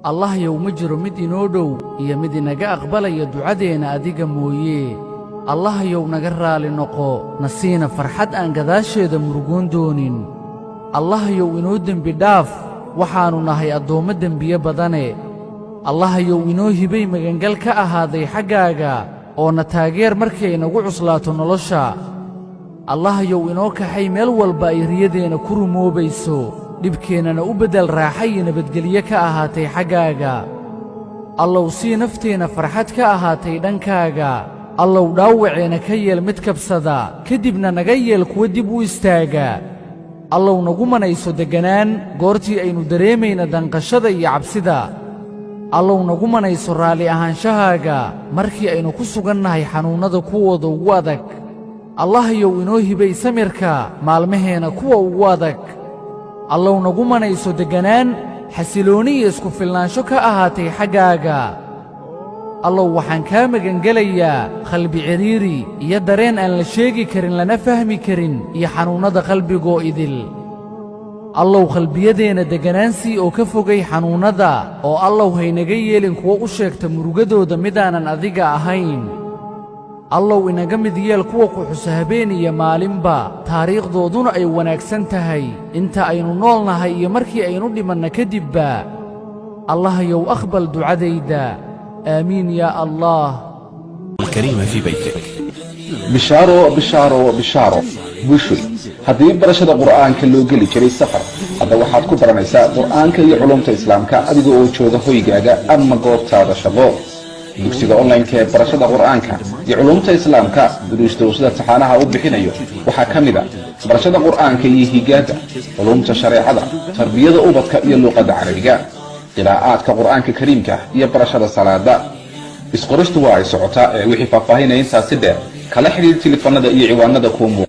Allahyow, ma jiro mid inoo dhow iyo mid inaga aqbalaya ducadeenna adiga mooyee. Allahyow, naga raali noqo, na siina farxad aan gadaasheeda murugoon doonin. Allahyow, inoo dembi dhaaf, waxaannu nahay addoommo dembiye badane. Allahyow, inoo hibay magangal ka ahaaday xaggaaga oo na taageer markay inagu cuslaato nolosha. Allahyow, inoo kaxay meel walba ay riyadeenna ku rumoobayso, dhibkeennana u beddel raaxa iyo nabadgelyo ka ahaatay xaggaaga. Allow, sii nafteenna farxad ka ahaatay dhankaaga. Allow, dhaawaceenna ka yeel mid kabsada, kadibna naga yeel kuwa dib u istaaga. Allow, nagu manayso degganaan goortii aynu dareemayna danqashada iyo cabsida. Allow, nagu manayso raalli ahaanshahaaga markii aynu ku sugannahay xanuunnada kuwooda ugu adag. Allahyow, inoo hibay samirka maalmaheenna kuwa ugu adag. Allow, nagu manayso degganaan, xasiloonni iyo isku filnaansho ka ahaatay xaggaaga. Allow, waxaan kaa magangelayaa qalbi cidhiiri iyo dareen aan la sheegi karin lana fahmi karin iyo xanuunnada qalbigoo idil. Allow, qalbiyadeenna degganaansii oo ka fogay xanuunnada, oo Allow, haynaga yeelin kuwo u sheegta murugadooda midaanan adiga ahayn. Allow, inaga mid yeel kuwa ku xusa habeen iyo maalinba, taariikhdooduna ay wanaagsan tahay inta aynu nool nahay iyo markii aynu dhimanna kadibba. Allahayow, aqbal ducadayda. Aamiin yaa Allaah. الكريمة في بيتك. Bishaaro, bishaaro, bishaaro, bushuy! Haddii barashada Qur'aanka loo geli jiray safar, hadda waxaad ku baranaysaa Qur'aanka iyo culumta Islaamka adiga oo jooga hoygaaga ama goobtaada shaqo. Dugsiga online-ka ee barashada Qur'aanka iyo culumta Islaamka, duruusta uu sida taxaanaha u bixinayo waxaa ka mid a barashada Qur'aanka iyo higaada, culumta shareecada, tarbiyada ubadka iyo luuqadda Carabiga, qiraa'aadka Qur'aanka Kariimka iyo barashada salaada. Isqoristu waa ay socotaa, ee wixii faahfaahinaya intaasi dheer kala xidhiir tilifanada iyo ciwaanada kuu muuqa.